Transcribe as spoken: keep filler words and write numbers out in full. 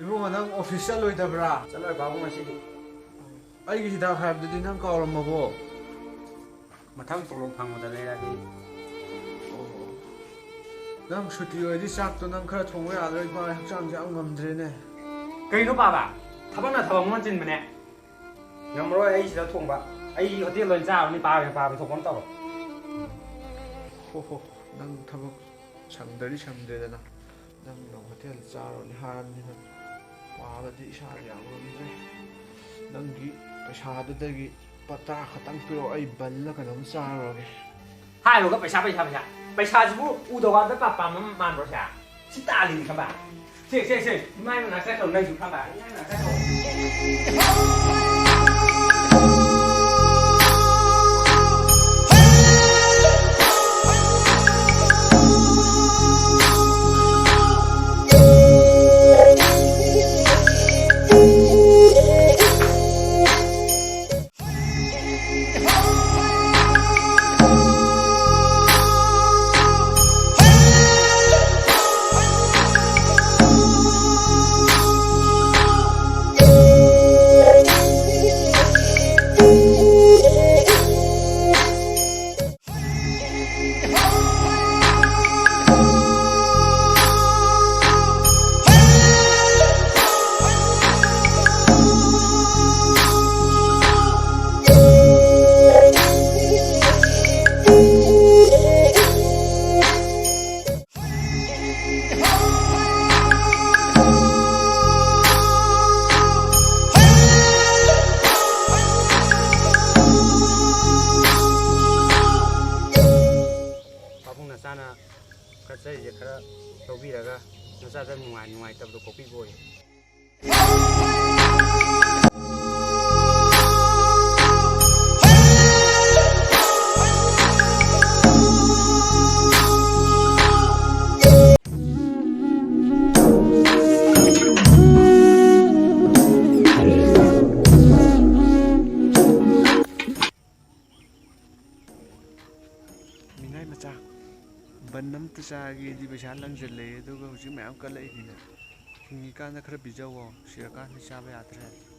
ꯏꯕꯨꯡꯉꯣ, ꯅꯪ ꯑꯣꯐꯤꯁ ꯆꯠꯂꯣꯏꯗꯕ꯭ꯔꯥ? ꯆꯠꯂꯣꯏ ꯄꯥꯕꯨꯡ, ꯉꯁꯤꯗꯤ꯫ ꯑꯩꯒꯤ ꯍꯤꯗꯥꯛ ꯍꯥꯏꯕꯗꯨꯗꯤ ꯅꯪ ꯀꯥꯎꯔꯝꯃꯕꯣ? ꯃꯊꯪ ꯇꯣꯂꯣꯞ ꯐꯪꯕꯗ ꯂꯩꯔꯒꯦ꯫ ꯑꯣ꯫ ꯅꯪ ꯁꯨꯇꯤ ꯑꯣꯏꯔꯗꯤ ꯆꯥꯛꯇꯣ ꯅꯪ ꯈꯔ ꯊꯣꯡꯕ ꯌꯥꯗ꯭ꯔꯣ? ꯏꯃꯥ ꯍꯛꯆꯥꯡꯁꯦ ꯌꯥꯝ ꯉꯝꯗ꯭ꯔꯦꯅꯦ꯫ ꯀꯩꯅꯣ ꯄꯥꯕ? ꯊꯕꯛꯅ ꯊꯕꯛ ꯑꯃ ꯆꯤꯟꯕꯅꯦ꯫ ꯉꯝꯃꯔꯣꯏ, ꯑꯩ ꯁꯤꯗ ꯊꯣꯡꯕ꯫ ꯑꯩ ꯍꯣꯇꯦꯜꯗ ꯑꯣꯏꯅ ꯆꯥꯔꯨꯅꯤ, ꯄꯥꯕ, ꯄꯥꯕ ꯊꯣꯛꯄ ꯑꯃ ꯇꯧꯔꯣ꯫ ꯍꯣ ꯍꯣ, ꯅꯪ ꯊꯕꯛ ꯁꯪꯗ꯭ꯔꯗꯤ ꯁꯪꯗ꯭ꯔꯦꯗꯅ, ꯅꯪꯅ ꯍꯣꯇꯦꯜ ꯆꯥꯔꯨꯅꯤ ꯍꯥꯏꯔꯕꯅꯤꯅ, ꯄꯥꯕꯗꯤ ꯏꯁꯥꯗ ꯌꯥꯝ ꯉꯝꯗ꯭ꯔꯦ꯫ ꯅꯪꯒꯤ ꯄꯩꯁꯥꯗꯨꯗꯒꯤ ꯂꯨꯄꯥ ꯇꯔꯥ ꯈꯛꯇꯪ ꯄꯤꯔꯛꯑꯣ, ꯑꯩ ꯕꯜꯂ ꯀꯩꯅꯣꯝ ꯆꯥꯔꯨꯔꯒꯦ꯫ ꯍꯥꯏꯔꯨꯔꯒ ꯄꯩꯁꯥ, ꯄꯩꯁꯥ, ꯄꯩꯁꯥ꯫ ꯄꯩꯁꯥꯁꯤꯕꯨ ꯎꯗ ꯋꯥꯗ ꯄꯥꯞ ꯄꯥꯝꯕ ꯃꯥꯟꯕ꯭ꯔꯣ ꯁꯦ? ꯁꯤ ꯇꯥꯜꯂꯤꯅꯤ ꯈꯪꯕ? ꯁꯦ, ꯁꯦ, ꯁꯦ, ꯏꯃꯥꯏ ꯃꯅꯥꯛ ꯆꯠꯈ꯭ꯔꯣ, ꯅꯪꯁꯨ ꯈꯪꯕ? ꯏꯃꯥꯏ ꯃꯅꯥꯛ ꯆꯠꯈ꯭ꯔꯣ꯫ ꯄꯥꯕꯨꯡ ꯅꯆꯥꯅ ꯀꯠꯆꯔꯤꯁꯦ ꯈꯔ ꯂꯧꯕꯤꯔꯒ ꯅꯆꯥꯗ ꯅꯨꯡꯉꯥꯏ ꯅꯨꯡꯉꯥꯏꯇꯕꯗꯣ ꯀꯣꯛꯄꯤꯕ ꯑꯣꯏꯌꯨ꯫ ꯃꯤꯅꯥꯏ ꯃꯆꯥ, ꯕꯟ ꯑꯝꯇ ꯆꯥꯒꯦꯗꯤ ꯄꯩꯁꯥ ꯂꯪꯁꯤꯜꯂꯛꯑꯦ, ꯑꯗꯨꯒ ꯍꯧꯖꯤꯛ ꯃꯌꯥꯝ ꯀꯜꯂꯛꯏꯁꯤꯅ꯫ ꯍꯤꯡꯉꯤꯀꯥꯟꯗ ꯈꯔ ꯄꯤꯖꯧꯋꯣ, ꯁꯤꯔꯀꯥꯟꯗ ꯆꯥꯕ ꯌꯥꯗ꯭ꯔꯦ꯫